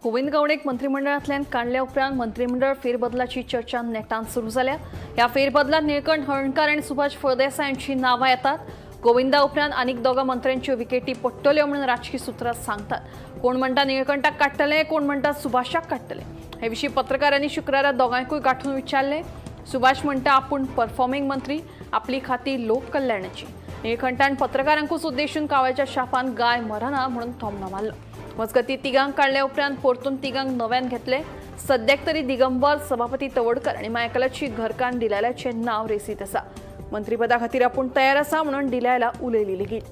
गोविंद गावडेक मंत्रिमंडळांतल्यान काडल्या उपरांत मंत्रिमंडळ फेरबदलाची चर्चा नेटान सुरू जाल्या. ह्या फेरबदलांत निळकंठ हळर्णकार आनी सुभाष फळदेसाय हांची नांवां येतात. गोविंदा उपरांत आनीक दोगां मंत्र्यांच्यो विकेटी पडटल्यो म्हणून राजकी सुत्रां सांगतात. कोण म्हणटा निळकंठाक काडटले, कोण म्हणटा सुभाषाक काडटले. हे विशीं पत्रकारांनी शुक्रारा दोगांयकूय गांठून विचारले. सुभाष म्हणटा आपूण परफॉर्मिंग मंत्री, आपली खाती लोककल्याणाची. निळकंठान पत्रकारांकूच उद्देशून कावळ्याच्या शापान गाय मरना म्हणून थोमणो मारलो. मजगती तिगांक काडल्या उपरांत परतून तिगांक नव्यान घेतले. सद्याक तरी दिगंबर, सभापती तवडकर आनी मायकलाची घरकान्न डिलायलाचें नांव रेसीत आसा. मंत्रीपदा खातीर आपूण तयार आसा म्हणून डिलायला उलयली लेगीत.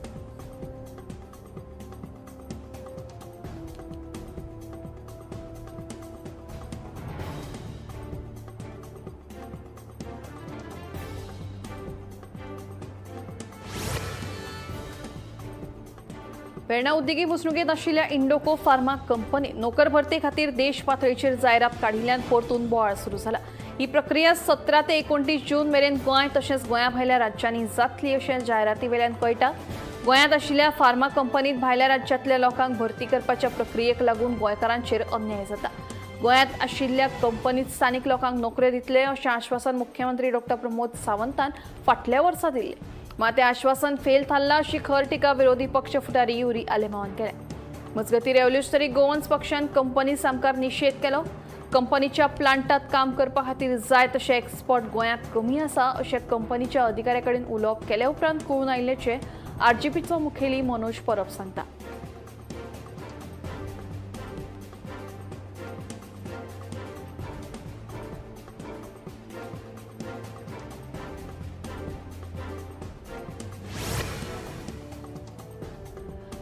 वेर्णा उद्देगीक वसणुकेंत आशिल्ल्या इंडोको फार्मा कंपनी नोकर भरती खातीर देश पातळीचेर जायरात काडिल्ल्यान परतून बोवाळ सुरू जाला. ही प्रक्रिया 17 ते 29 जून मेरेन गोंय तशेंच गोंया भायल्या राज्यांनी जातली अशें जायराती वेल्यान कळटा. गोंयांत आशिल्ल्या फार्मा कंपनीत भायल्या राज्यांतल्या लोकांक भरती करपाच्या प्रक्रियेक लागून गोंयकारांचेर अन्याय जाता. गोंयांत आशिल्ल्या कंपनीत स्थानीक लोकांक नोकऱ्यो दितले अशें आश्वासन मुख्यमंत्री डॉक्टर प्रमोद सावंतान फाटल्या वर्सा दिल्लें. मात तें आश्वासन फेल थारलां अशी खर टिका विरोधी पक्ष फुडारी युरी आलेमावान केल्या. मजगती रेव्होल्युशनरी गोवन्स पक्षान कंपनी सामकार निशेध केलो. कंपनीच्या प्लांटात काम करपा खातीर जाय तशे एक्सपर्ट गोंयांत कमी आसा अशें कंपनीच्या अधिकाऱ्या कडेन उलोवप केल्या उपरांत कळून आयिल्ल्याचें आरजीपीचो मुखेली मनोज परब सांगता.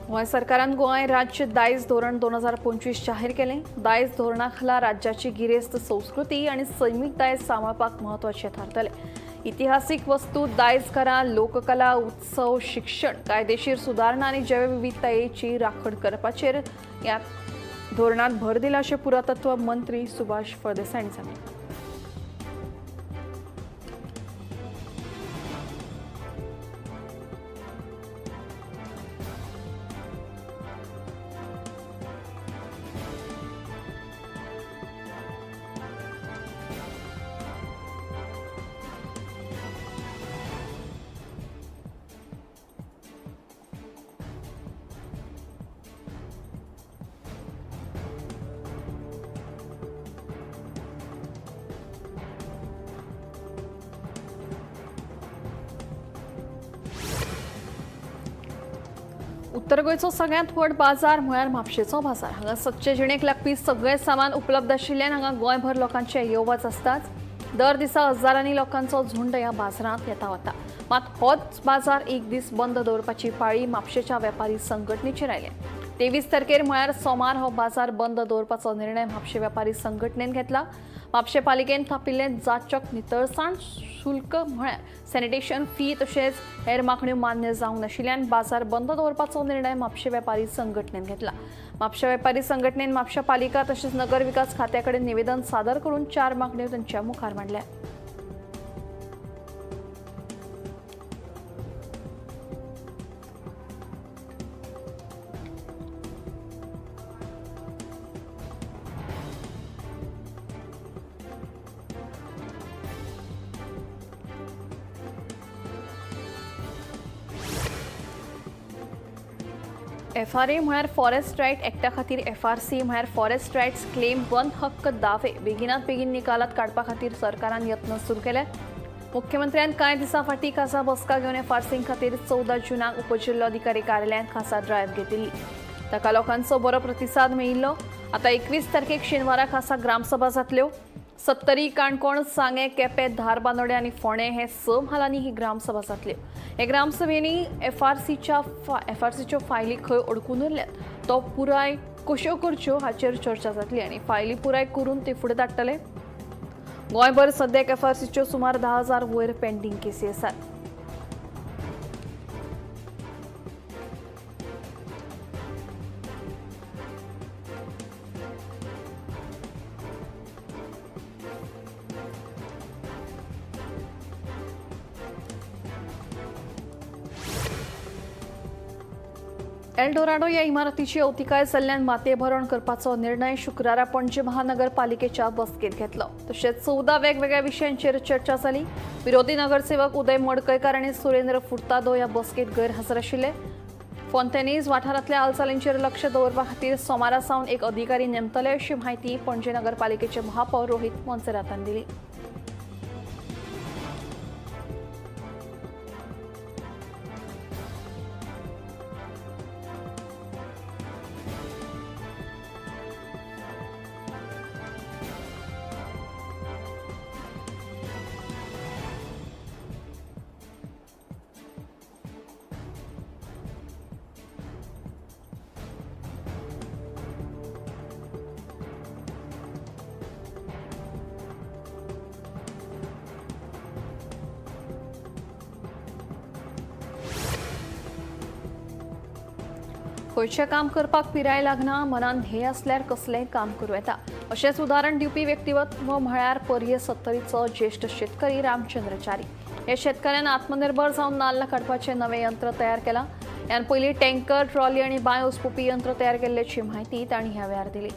गोंय सरकारान गोंय राज्य दायज धोरण 2025 जाहीर केलें. दायज धोरणा खाला राज्याची गिरेस्त संस्कृती आनी सैमीक दायज सांबाळपाक म्हत्वाचें थारतलें. इतिहासीक वस्तू, दायज घरां, लोककला, उत्सव, शिक्षण, कायदेशीर सुदारणा आनी जैवविविधतायेची राखण करपाचेर ह्या धोरणांत भर दिला अशें पुरातत्व मंत्री सुभाष फळदेसाय हांणी सांगलें. उत्तर गोंयचो सगळ्यांत व्हड बाजार म्हळ्यार म्हापशेचो बाजार. हांगा सदचे जिणेक लागपी सगळें सामान उपलब्ध आशिल्ल्यान हांगा गोंयभर लोकांचे यो वच आसताच. दर दिसा हजारांनी लोकांचो झुंड ह्या बाजारांत येता वता. मात होच बाजार एक दीस बंद दवरपाची पाळी म्हापशेच्या वेपारी संघटनेचेर आयल्या. 23 तारखेर म्हळ्यार सोमार हो बाजार बंद दवरपाचो निर्णय म्हापशे वेपारी संघटनेन घेतला. म्हापशे पालिकेन थापिल्लें जाचक नितळसाण शुल्क म्हळ्यार सॅनिटेशन फी तशेंच हेर मागण्यो मान्य जावंक नाशिल्ल्यान बाजार बंद दवरपाचो निर्णय म्हापशे वेपारी संघटनेन घेतला. म्हापशा वेपारी संघटनेन म्हापशा पालिका तशेंच नगर विकास खात्या कडेन निवेदन सादर करून 4 मागण्यो तांच्या मुखार मांडल्या. एफआरए म्हळ्यार फॉरेस्ट रायट एक्टा खातीर एफआरसी म्हळ्यार फॉरेस्ट रायट्स क्लेम वन हक्क दावे बेगिनात बेगीन निकालात काडपा खातीर सरकारान यत्न सुरू केले. मुख्यमंत्र्यान कांय दिसां फाटीं खासा बसका घेवन एफआरसी खातीर 14 जूनाक उपजिल्लोधिकारी कार्यालयांत खासा ड्रायव्ह घेतिल्ली. ताका लोकांचो बरो प्रतिसाद मेळिल्लो. आतां 21 तारखेक शेनवारा खासा ग्रामसभा जातल्यो. सत्तरी, काणकोण, सांगें, केपें, धारबांदोडें आनी फोंडें हे 6 म्हालांनी ही ग्रामसभा जातल्यो. हे ग्रामसभेंनी एफआरसीच्यो फायली खंय अडकून उरल्यात तो पुराय कश्यो करच्यो हाचेर चर्चा जातली आनी फायली पुराय करून ती फुडें धाडटले. गोंयभर सद्याक एफआरसीच्यो सुमार 10,000 वयर पेंडींग केसी आसात. एल्डोराडो या इमारतीची अवतिकाय जाल्ल्यान मातये भरवण करपाचो निर्णय शुक्रारा पणजे महानगरपालिकेच्या बसकेत घेतलो. तशेंच 14 वेगवेगळ्या विशयांचेर चर्चा जाली. विरोधी नगरसेवक उदय मडकयकार आनी सुरेंद्र फुर्तादो ह्या बसकेत गैरहजर आशिल्ले. फोंतेनीज वाठारांतल्या हालचालींचेर लक्ष दवरपा खातीर सोमारा सावन एक अधिकारी नेमतले अशी म्हायती पणजे नगरपालिकेचे महापौर रोहित मोन्सेरातान दिली. खंयचें काम करपाक पिराय लागना, मनान ध्येय आसल्यार कसलेंय काम करूं येता अशेंच उदाहरण दिवपी व्यक्तिमत्व म्हळ्यार पर्ये सत्तरीचो ज्येश्ठ शेतकरी रामचंद्र च्यारी. ह्या शेतकऱ्यान आत्मनिर्भर जावन नाल्ल काडपाचें नवें यंत्र तयार केलां. ह्यान पयलीं टँकर, ट्रॉली आनी बांय उसपुपी यंत्र तयार केल्ल्याची म्हायती तांणी ह्या वेळार दिली.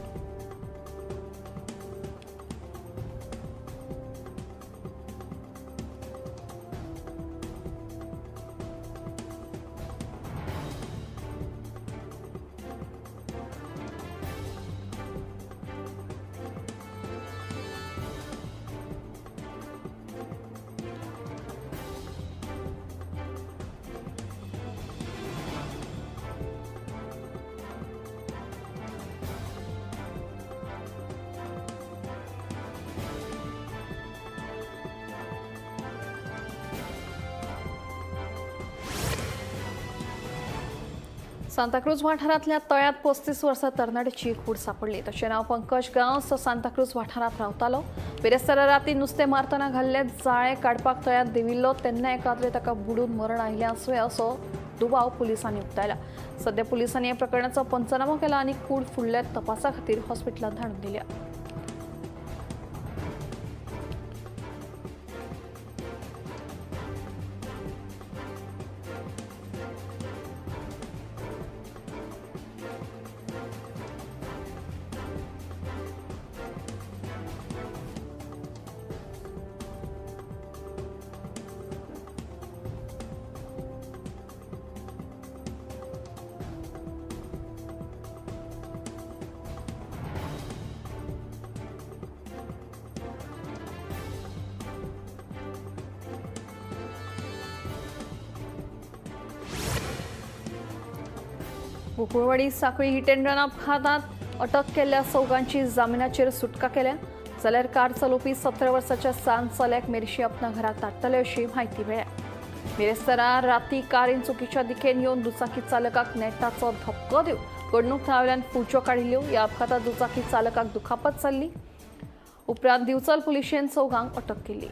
सांताक्रूज वाठारांतल्या तळ्यांत 35 वर्सां तरणाट्याची कूड सापडली. ताचें नांव पंकज गांवस. तो सांताक्रूज वाठारांत रावतालो. बिरेस्तारा राती नुस्तें मारतना घाल्लें जाळें काडपाक तळ्यांत देंविल्लो तेन्ना एकाद्रे ताका बुडून मरण आयिल्लें आसूं असो दुबाव पुलिसांनी उक्तायला. सध्या पुलिसांनी ह्या प्रकरणाचो पंचनामो केला आनी कूड फुडल्या तपासा खातीर हॉस्पिटलांत धाडून दिल्या. गोकुळवाडी साखळी हिट अँड रन अपघातात अटक केल्ल्या चौगांची जामिनाचेर सुटका केल्या. जाल्यार कार चलोवपी 17 वर्साच्या सान चल्याक मेरशी आपणा घरात धाडटले अशी म्हायती मेळ्ळ्या. बिरेस्तारा राती कारीन चुकीच्या दिकेन येवन दुचाकी चालकाक नेटाचो धपको दिवन घडणूक थळावेल्यान फुच्यो काडिल्ल्यो. ह्या अपघातात दुचाकी चालकाक दुखापत जाल्ली. उपरांत दिवचल पुलिशेन चौगांक अटक केली.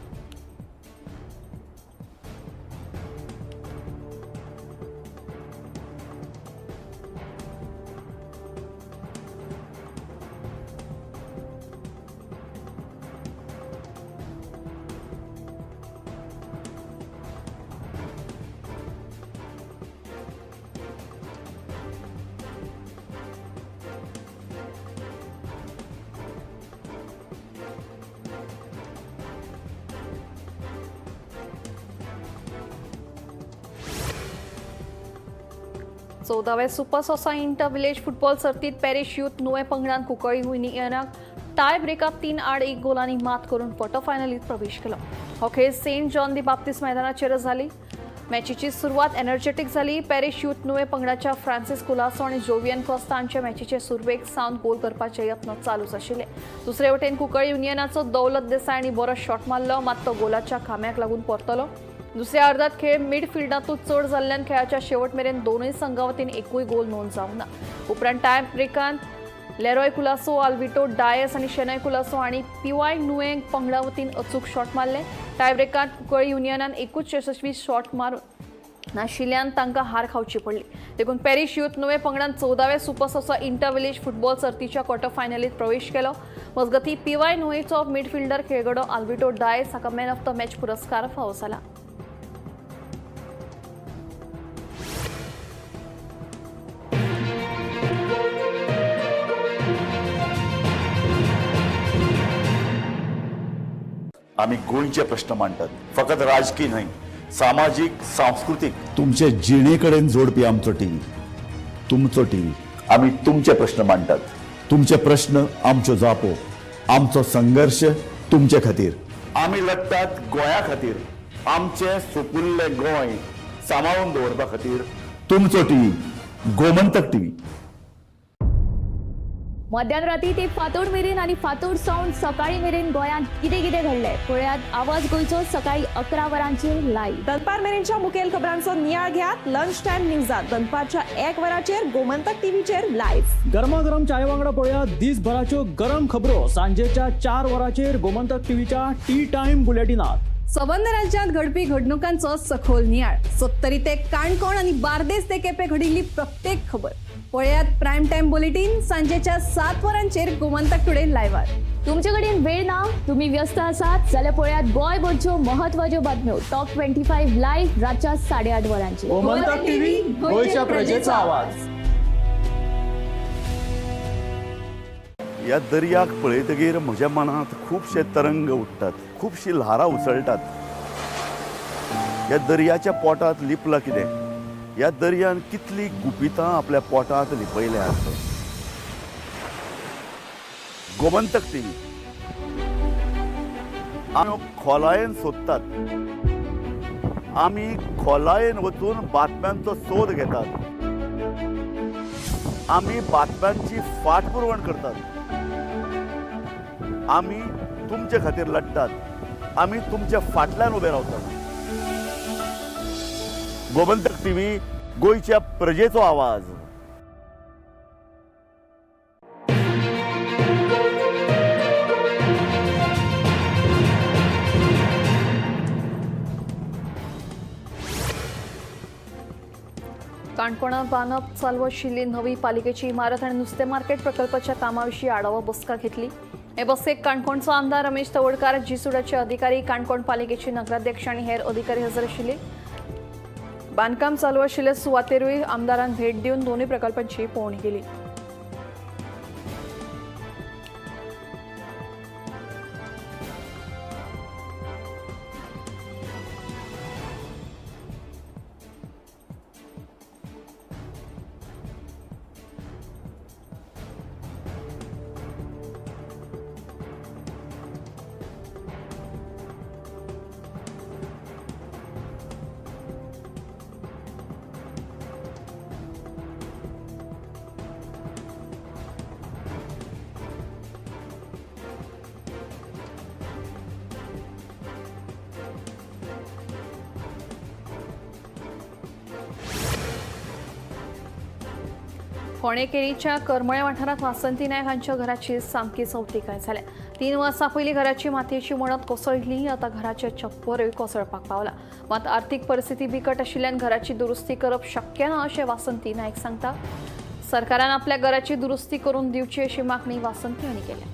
चौदाव्या super Sosa inter village football सर्तीत पॅरिश यूथ नुवें पंगडान कुंकळी युनियनाक टाय ब्रेकात 3-1 गोलांनी मात करून क्वॉर्टर फायनलीत प्रवेश केलो. हो खेळ सेंट जॉन दी बाप्तीस मैदानाचेर जाली. मॅचीची सुरवात एनर्जेटीक जाली. पॅरिश यूथ नुवें पंगडाच्या फ्रांसीस कुलासो आनी जोवियन कोस्ता हांच्या मॅचीचे सुरवेक सावन गोल करपाचे यत्न चालूच आशिल्ले. दुसरे वटेन कुंकळी युनियनाचो दौलत देसाय हांणी बरो शॉट मारलो, मात तो गोलाच्या खांब्याक लागून परतलो. दुसऱ्या अर्धात खेळ मिडफिल्डांतूच चड जाल्ल्यान खेळाच्या शेवट मेरेन दोनूय संघा वतीन एकूय गोल नोंद जावंक ना. उपरांत टाय ब्रेकांत लेरॉय कुलासो, आल्विटो डायस आनी शेनय कुलासो हांणी पीवाय नुवें पंगडा वतीन अचूक शॉट मारले. टाय ब्रेकांत कुंकळी युनियनान एकूच यशस्वी शॉट मारून नाशिल्ल्यान तांकां हार खावची पडली. देखून पॅरिश यूथ नुवें पंगडान 14व्या super Sosa inter village football सर्तीच्या क्वॉर्टर फायनलीत प्रवेश केलो. मजगतीं पीवाय नुवेचो मिडफिल्डर खेळगडो आल्विटो डायस हाका मॅन ऑफ the match पुरस्कार फावो जाला. आमी गोंयचे प्रश्न मांडटात, फकत राजकी न्हय, सामाजीक, सांस्कृतीक, तुमचे जिणे कडेन जोडपी आमचो टीव्ही, तुमचो टीव्ही. आमी तुमचे प्रश्न मांडटात, तुमचे प्रश्न आमच्यो जापो, आमचो संघर्श तुमचे खातीर. आमी लडटात गोंया खातीर, आमचें सुपुल्लें गोंय सांबाळून दवरपा खातीर. तुमचो टीव्ही, गोमंतक टीव्ही. मध्यान राती ते फांतोड मेरेन आनी फांतोड सावन सकाळी मेरेन गोंयांत कितें कितें घडलें पळयात आवाज गोंयचो सकाळी 11 वरांचेर लायव्ह. दनपार मेरेनच्या मुखेल खबरांचो नियाळ घेयात लंच टायम न्यूजात दनपारच्या 1 वराचेर गोमंतक टीव्हीचेर लायव्ह. गरमागरम चाये वांगडा पळया दिसभराच्यो गरम खबरो सांजेच्या 4 वरांचेर गोमंतक टीव्हीच्या टी टायम बुलेटिनात. सबंद राज्यांत घडपी घडणुकांचो सखोल नियाळ, सत्तरी ते काणकोण आनी बार्देस ते केपें घडिल्ली प्रत्येक खबर पळयात प्रायम टायम बुलेटीन सांजेच्या 7 वरांचेर गोमंतक टुडे लायव्हार. तुमचे कडेन वेळ ना, तुम्ही व्यस्त आसात जाल्यार पळयात गोंयभरच्यो महत्वाच्यो बातम्यो टॉप 25 लायव्ह रातच्या 8:30 वरांचेर. गोमंतक टीव्ही, गोंयच्या प्रजेचा आवाज. ह्या दर्याक पळयतगीर म्हज्या मनांत खुबशे तरंग उठ्ठात, खुबशीं ल्हारां उसळटात. ह्या दर्याच्या पोटांत लिपलां कितें? ह्या दर्यान कितलीं गुपितां आपल्या पोटांत लिपयल्यांत? गोमंतक टीव्ही आमी खोलायेन सोदतात, आमी खोलायेन वचून बातम्यांचो सोद घेतात, आमी बातम्यांची फाटपुरवण करतात. आमी तुमचे खातीर लडटात, आमी तुमच्या फाटल्यान उबे रावतात. गोमंतक टीव्ही, गोंयच्या प्रजेचो आवाज. काणकोणात बांदप चालू आशिल्ली नवी पालिकेची इमारत आनी नुस्तें मार्केट प्रकल्पाच्या कामाविशीं आढावो बसका घेतली. हे बसकेक काणकोणचो आमदार रमेश तवडकार, जीसुडाचे अधिकारी, काणकोण पालिकेचे नगराध्यक्ष आनी हेर अधिकारी हजर आशिल्ले. बांदकाम चालू आशिल्ले सुवातेरूय आमदारान भेट दिवन दोनूय प्रकल्पांची पळोवणी केली. फोंडें केरीच्या करमळे वाठारांत वासंती नायक हांच्या घराची सामकी चवतिकाय जाल्या. 3 वर्सां पयलीं घराची मातयेची मणत कोसळिल्ली, आतां घराचें छप्परूय कोसळपाक पावला. मात आर्थीक परिस्थिती बिकट आशिल्ल्यान घराची दुरुस्ती करप शक्य ना अशें वासंती नायक सांगता. सरकारान आपल्या घराची दुरुस्ती करून दिवची अशी मागणी वासंती हांणी केल्या.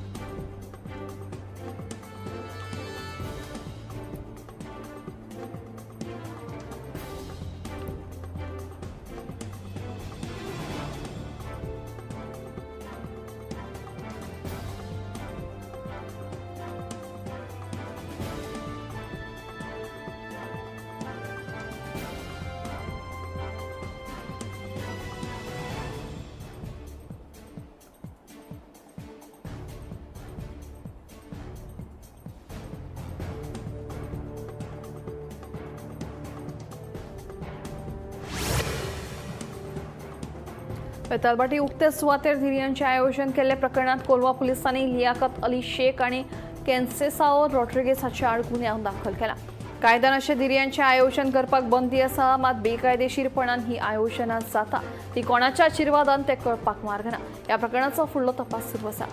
बेतालभाटी उक्ते सुवातेर धिरयांचें आयोजन केल्ल्या प्रकरणात कोलवा पुलिसांनी लियाकत अली शेख आनी केन्सेसाओ रॉड्रिगेज हाचे आड गुन्यांव दाखल केला. कायद्यान अशें धिरयांचें आयोजन करपाक बंदी आसा, मात बेकायदेशीरपणान ही आयोजनां जाता ती कोणाच्या आशिर्वादान तें कळपाक मार्ग ना. ह्या प्रकरणाचो फुडलो तपास सुरू आसा.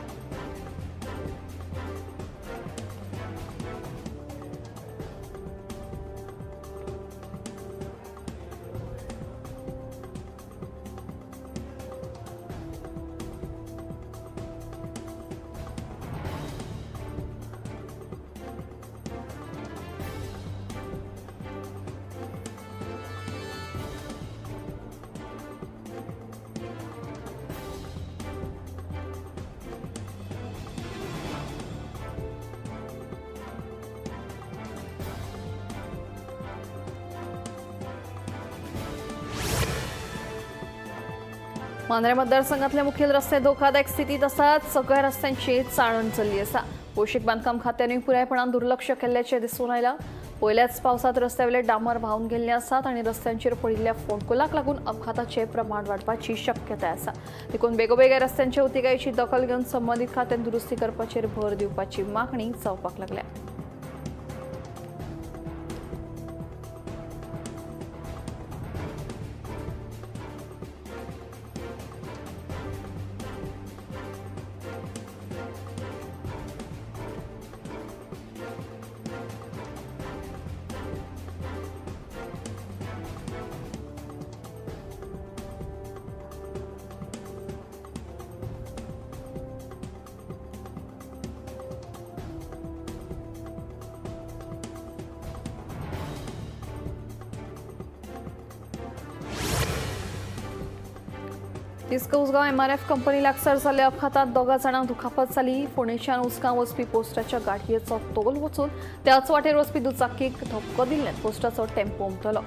मांद्रे मतदारसंघातले मुखेल रस्ते धोकादायक स्थितीत आसात. सगळ्या रस्त्यांची चाळण चल्ली आसा. भौशीक बांदकाम खात्यानूय पुरायपणान दुर्लक्ष केल्ल्याचें दिसून आयलां. पयल्याच पावसांत रस्त्यावेले डांबर व्हांवन गेल्ले आसात आनी रस्त्यांचेर पडिल्ल्या फोंडकुलाक लागून अपघाताचें प्रमाण वाडपाची शक्यताय आसा. देखून बेगोबेग ह्या रस्त्यांच्या अवतिकायेची दखल घेवन संबंदीत खात्यान दुरुस्ती करपाचेर भर दिवपाची मागणी जावपाक लागल्या. तिस्क उसगांव एमआरएफ कंपनी लागसार जाल्ल्या अपघातात दोगा जाणांक दुखापत जाली. फोंडेच्यान उसगांव वचपी पोस्टाच्या गाडयेचो तोल वचून त्याच वाटेर वचपी दुचाकीक धपको दिल्ल्यान पोस्टाचो टेम्पो उमथलो.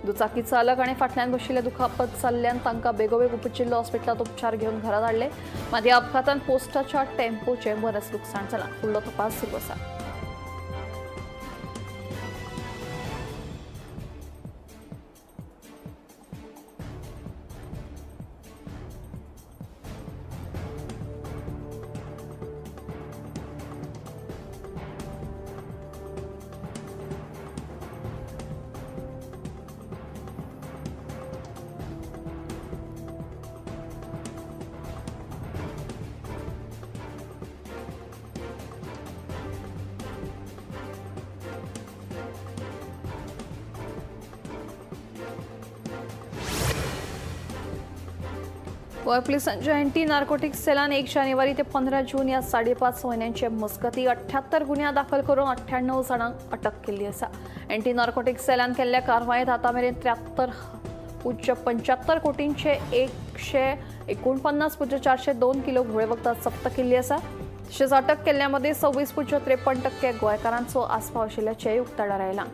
दुचाकी चालक आनी फाटल्यान बशिल्ले दुखापत जाल्ल्यान तांकां बेगोबेग उपजिल्लो हॉस्पिटलांत उपचार घेवन घरा धाडले. मात ह्या अपघातान पोस्टाच्या टेम्पोचें बरेंच लुकसाण जालां. फुडलो तपास सुरू आसा. गोंय पुलिसांच्या अँटी नार्कोटिक्स सेलान 1 जानेवारी ते 15 जून या 5.5 म्हयन्यांचे मजगती 78 गुन्हे दाखल करून 98 जाणांक अटक केल्ली आसा. अँटी नार्कोटिक्स सेलान केल्ल्या कारवायेंत आतां मेरेन 73.75 कोटींचे 149.402 किलो घुंवळे वखदां जप्त केल्ली आसा. तशेंच अटक केल्ल्या मदीं 26.53% गोंयकारांचो आस्पाव आशिल्ल्याचेंय उक्ताडार आयलां.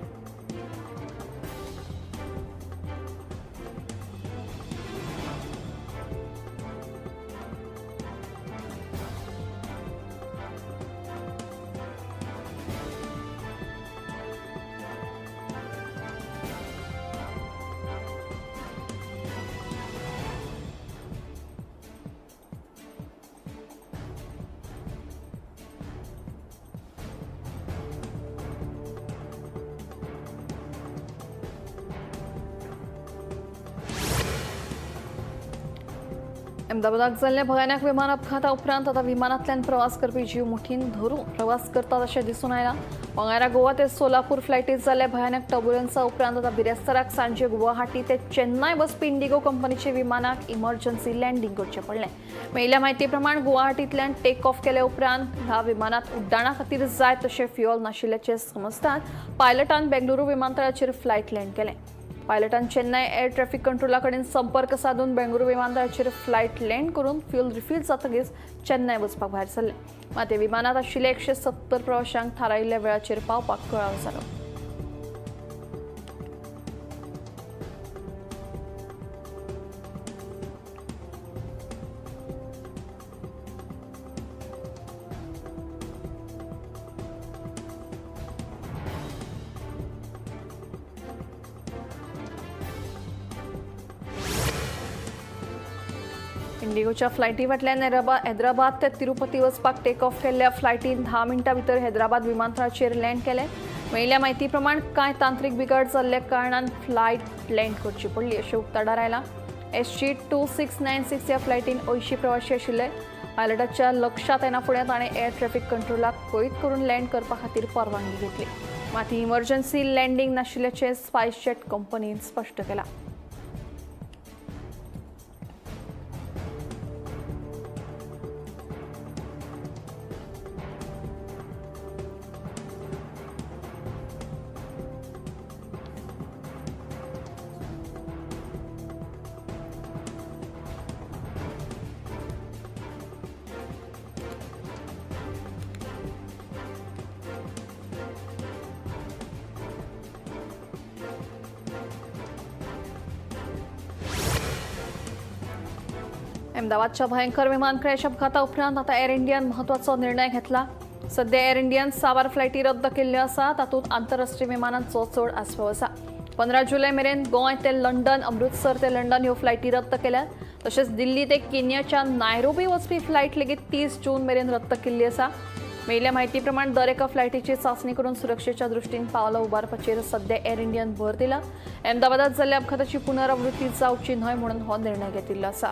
अहमदाबादाक जाल्ल्या भयानक विमान अपघाता उपरांत आतां विमानांतल्यान प्रवास करपी जीव मुठीन धरून प्रवास करतात अशें दिसून आयलां. मंगळारा गोवा ते सोलापूर फ्लायटीत जाल्ल्या भयानक टर्ब्युलन्सा उपरांत आतां बिरेस्ताराक सांजे गुवाहाटी ते चेन्नय वचपी इंडिगो कंपनीच्या विमानाक इमर्जन्सी लँडींग करचें पडलें. मेळिल्ल्या म्हायती प्रमाण गुवाहाटींतल्यान टेक ऑफ केले उपरांत ह्या विमानांत उड्डाणा खातीर जाय तशें फ्युअल नाशिल्ल्याचें समजतात पायलटान बेंगळुरू विमानतळाचेर फ्लायट लँड केलें. पायलटान चेन्नय एअर ट्रॅफिक कंट्रोला कडेन संपर्क साधून बेंगळुरू विमानतळाचेर फ्लायट लँड करून फ्युल रिफील जातकीच चेन्नय वचपाक भायर सरले. मात विमानांत आशिल्ले 170 प्रवाशांक थारायिल्ल्या वेळाचेर पावपाक कळाव जालो. इंडिगोच्या फ्लायटी फाटल्यान हैदराबाद ते तिरुपती वचपाक टेक ऑफ केल्ल्या फ्लायटीन 10 मिनटां भितर हैदराबाद विमानतळाचेर लँड केलें. मेळिल्ल्या म्हायती प्रमाण कांय तांत्रीक बिघाड जाल्ल्या कारणान फ्लायट लँड करची पडली अशें उक्ताडार आयलां. SG 2696 ह्या फ्लायटीन 80 प्रवासी आशिल्ले. पायलटाच्या लक्षांत येना फुडें ताणें एअर ट्रॅफिक कंट्रोलाक कळीत करून लँड करपा खातीर परवानगी घेतली. मात ही इमर्जन्सी लँडींग नाशिल्ल्याचें स्पायसजेट कंपनीन स्पश्ट केलां. अहमदाबादच्या भयंकर विमान क्रॅश अपघाता उपरांत आता एअर इंडियान म्हत्वाचो निर्णय घेतला. सध्या एअर इंडियान साबार फ्लायटी रद्द केल्ल्यो आसा. तातूंत आंतरराष्ट्रीय विमानांचो चड आस्पाव आसा. 15 जुलय मेरेन गोंय ते लंडन, अमृतसर ते लंडन ह्यो फ्लायटी रद्द केल्यात. तशेंच दिल्ली ते केन्याच्या नायरोबी वचपी फ्लायट लेगीत 30 जून मेरेन रद्द केल्ली आसा. मेळिल्ल्या म्हायती प्रमाण दर एका फ्लायटीची चांचणी करून सुरक्षेच्या दृष्टीन पावलां उबारपाचेर सध्या एअर इंडियान भर दिला. अहमदाबादात जाल्ल्या अपघाताची पुनरावृत्ती जावची न्हय म्हणून हो निर्णय घेतिल्लो आसा.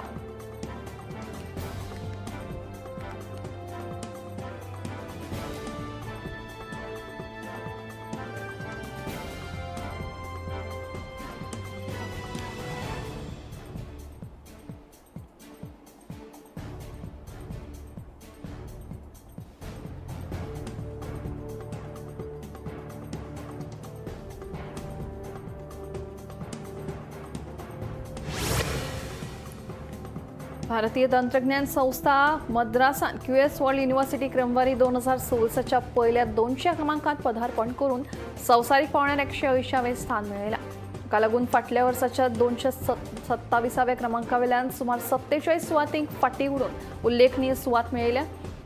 भारतीय तंत्रज्ञान संस्था मद्रासान क्यूएस वर्ल्ड युनिव्हर्सिटी क्रमवारी 2016च्या पयल्या 200 क्रमांकात पदार्पण करून संवसारीक पावण्यार 180वें स्थान मेळयलां. ताका लागून फाटल्या वर्साच्या 227व्या क्रमांकावेल्यान सुमार 47 सुवातींक फाटीं उडून उल्लेखनीय सुवात मेळयल्या.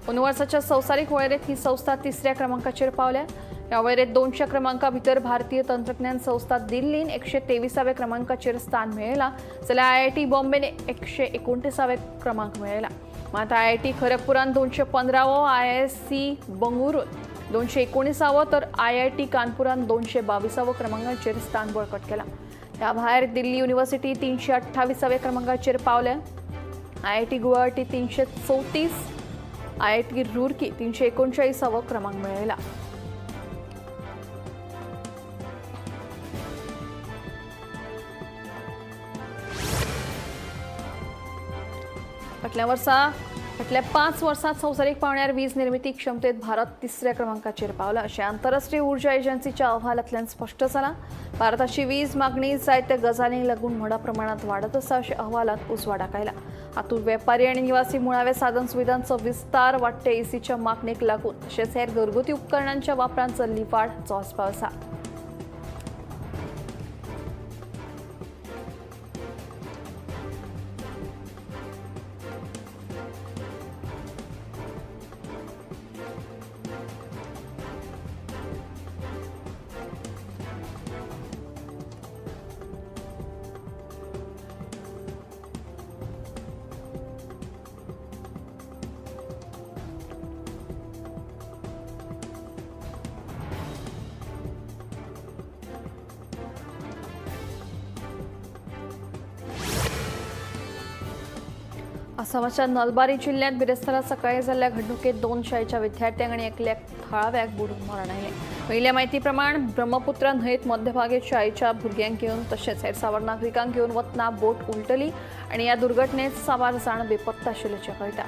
अंदू वर्साच्या संवसारीक वळेरेंत ही संस्था तिसऱ्या क्रमांकाचेर पावल्या. ह्या वळेरेंत 200 क्रमांका भितर भारतीय तंत्रज्ञान संस्था दिल्लीन 123व्या क्रमांकाचेर स्थान मेळयलां, जाल्यार आयआयटी बॉम्बेन 129व्या क्रमांक मेळयला. मात आयआयटी खरगपुरान 215वो, आयआयएससी बंगळुरून 219वो तर आयआयटी कानपुरान 222वो क्रमांकाचेर स्थान बळकट केलां. त्या भायर दिल्ली युनिव्हर्सिटी 328व्या क्रमांकाचेर पावल्या. आयआयटी गुवाहाटी 334, आयआयटी रुरकी 339वो क्रमांक मेळयला. फाटल्या 5 वर्सांत संवसारीक पावण्यार वीज निर्मिती क्षमतेत भारत तिसऱ्या क्रमांकाचेर पावला अशें आंतरराष्ट्रीय ऊर्जा एजन्सीच्या अहवालांतल्यान स्पश्ट जालां. भारताची वीज मागणी जायत्या गजालींक लागून व्हडा प्रमाणांत वाडत आसा अशें अहवालांत उजवाडाक आयला. हातूंत वेपारी आनी निवासी मुळाव्या साधन सुविधांचो विस्तार, वाडट्या एसीच्या मागणेक लागून तशेंच हेर घरगुती उपकरणांच्या वापरांत जाल्ली वाड हाचो आस्पाव आसा. आसामाच्या नलबारी जिल्ह्यात बिरेस्तारा सकाळी जाल्ल्या घडणुकेत 2 शाळेच्या विद्यार्थ्यांक आनी एकल्याक थळाव्याक बुडून मरण आयलें. मेळिल्ल्या म्हायती प्रमाण ब्रह्मपुत्र न्हंयेत मध्यभागी शाळेच्या भुरग्यांक घेवन तशेंच हेर साबार नागरिकांक घेवन वतना बोट उलटली आनी ह्या दुर्घटनेत साबार जाण बेपत्ता आशिल्ल्याचें कळटा.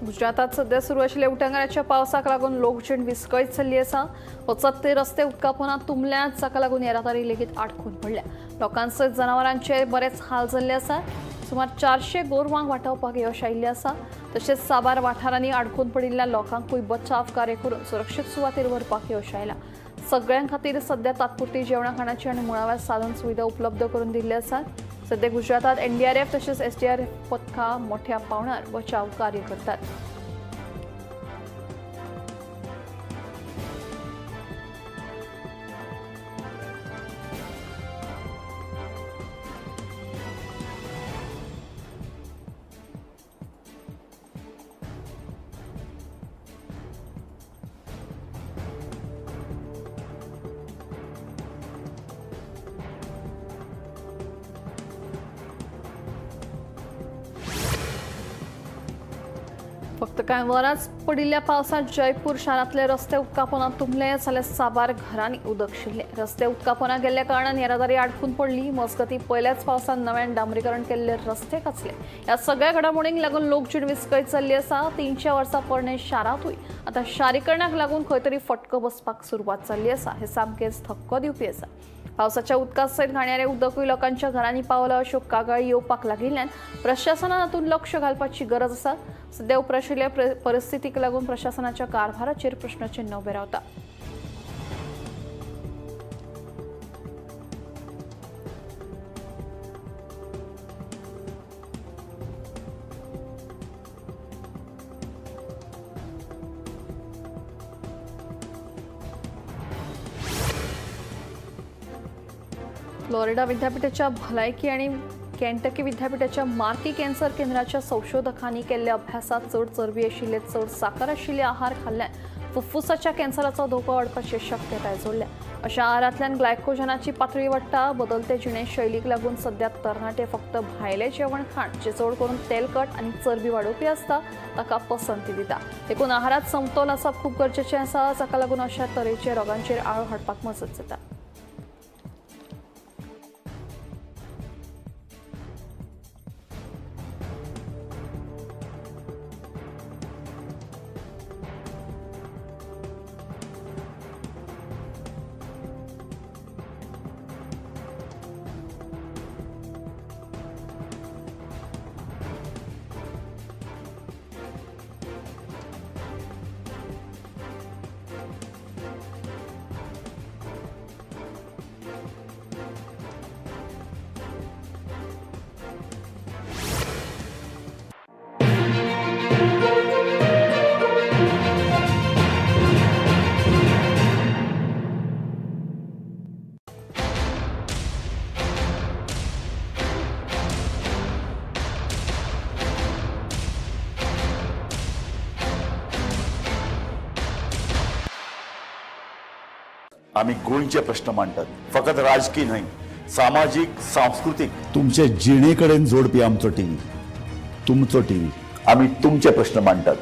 गुजरातात सध्या सुरू आशिल्ल्या उटंगाराच्या पावसाक लागून लोकजीण विस्कळीत जाल्ली आसा. वचत ते रस्ते उदकापोनात तुंबल्यात, जाका लागून येरादारी लेगीत आडखून पडल्या. लोकांसयत जनावरांचे बरेच हाल जाल्ले आसात. सुमार 400 गोरवांक वाटावपाक यश आयिल्लें आसा. तशेंच साबार वाठारांनी आडखून पडिल्ल्या लोकांकूय बचाव कार्य करून सुरक्षीत सुवातेर व्हरपाक यश आयलां. सगळ्यां खातीर सध्या तात्पुरती जेवणा खाणाची आनी मुळाव्या साधन सुविधा उपलब्ध करून दिल्ले आसात. सध्या गुजरातात एनडीआरएफ तशेंच एसडीआरएफ पथकां मोठ्या पावणार बचाव कार्य करतात. फक्त कांय वरांच पडिल्ल्या पावसात जयपूर शारांतले रस्ते उदकापोना तुंबले जाल्यार साबार घरांनी उदक शिरलें. रस्ते उदकापोना गेल्ल्या कारणान येरादारी आडखून पडली. मजगती पयल्याच पावसान नव्यान डांबरीकरण केल्ले रस्ते खचले. ह्या सगळ्या घडामोडींक लागून लोकजीण विस्कळीत जाल्ली आसा. 300 वर्सां पोरणे शारांतूय आतां शारीकरणाक लागून खंय तरी फटको बसपाक सुरवात जाल्ली आसा. हें सामकेंच धक्को दिवपी आसा. पावसाच्या उदका सयत घाणयारें उदकूय लोकांच्या घरांनी पावलां अश्यो कागाळी येवपाक लागिल्ल्यान प्रशासनान हातूंत लक्ष घालपाची गरज आसा. सध्या उप्राशिल्ल्या परिस्थितीक लागून प्रशासनाच्या कारभाराचेर प्रश्नचिन्ह उबें रावता. फ्लोरिडा विद्यापीठाच्या भलायकी आणि केंटकी विद्यापीठाच्या मार्की कॅन्सर केंद्राच्या संशोधकांनी केल्ल्या अभ्यासात चड चरबी आशिल्ले, चड साकर आशिल्ले आहार खाल्ल्यान फुफ्फुसाच्या कॅन्सराचो धोको वाडपाची शक्यताय जोडल्या. अशा आहारांतल्यान ग्लायकोजनाची पातळी वाडटा. बदलते जिणेशैलीक लागून सध्या तरणाटे फक्त भायले जेवण खाण जे चड करून तेलकट आनी चरबी वाडोवपी आसता ताका पसंती दिता. देखून आहारात समतोल आसप खूब गरजेचें आसा, जाका लागून अशा तरेच्या रोगांचेर आळो हाडपाक मजत जाता. आमी गोंयचे प्रश्न मांडटात, फकत राजकी न्हय, सामाजीक, सांस्कृतीक, तुमचे जिणे कडेन जोडपी आमचो टीव्ही, तुमचो टीव्ही. आमी तुमचे प्रश्न मांडटात,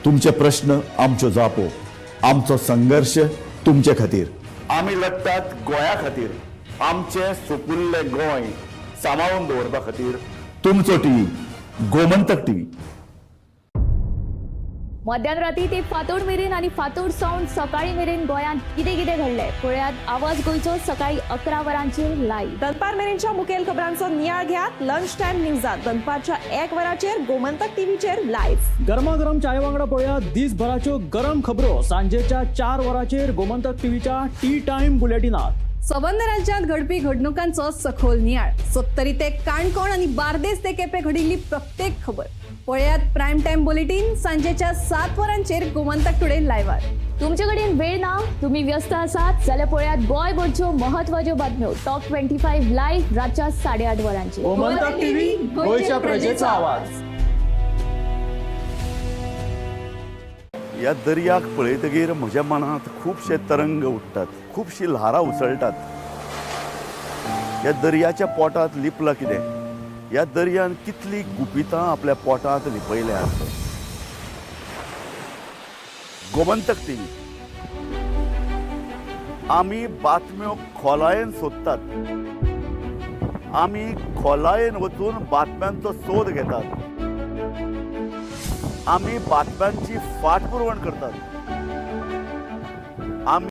तुमचे प्रश्न आमच्यो जापो, आमचो संघर्श तुमचे खातीर. आमी लडटात गोंया खातीर, आमचें सुपुल्लें गोंय सांबाळून दवरपा खातीर. तुमचो टीव्ही, गोमंतक टीव्ही. मध्यान राती ते फांतोड मेरेन आनी फांतोड सावन सकाळी मेरेन गोंयांत कितें कितें घडलें पळयात आवाज गोंयचो सकाळी 11 वरांचेर लायव्ह. दनपार मेरेनच्या मुखेल खबरांचो नियाळ घेयात लंच टायम न्यूजात दनपारच्या 1 वराचेर गोमंतक टीव्हीचेर लायव्ह. गरमागरम चाये वांगडा पळयात दिसभराच्यो गरम खबरो सांजेच्या 4 वरांचेर गोमंतक टीव्हीच्या टी टायम बुलेटिनात. सबंद राज्यात घडपी घडणुकांचो सखोल नियाळ, सत्तरी ते काणकोण आणि बार्देस ते केपे घडिल्ली प्रत्येक खबर पळयात प्रायम टायम बुलेटीन सांजेच्या 7 वरांचेर गोमंतक टुडे लायव्हार. तुमचे कडेन वेळ ना, तुम्ही व्यस्त आसात जाल्यार पळयात गोंयभरच्यो महत्वाच्यो बातम्यो टॉप 25 लायव्ह रातच्या 8:30 वरांचेर. गोमंतक टीव्ही, गोंयच्या प्रजेचा आवाज. ह्या दर्याक पळयतगीर म्हज्या मनांत खुबशे तरंग उठ्ठात, खुबशीं ल्हारां उसळटात. ह्या दर्याच्या पोटांत लिपलां कितें? ह्या दर्यान कितलीं गुपितां आपल्या पोटांत लिपयल्यात? गोमंतक टीव्ही, आमी बातम्यो खोलायेन सोदतात, आमी खोलायेन वचून बातम्यांचो सोद घेतात, आमी बातम्यांची फाटपुरवण करतात. आमी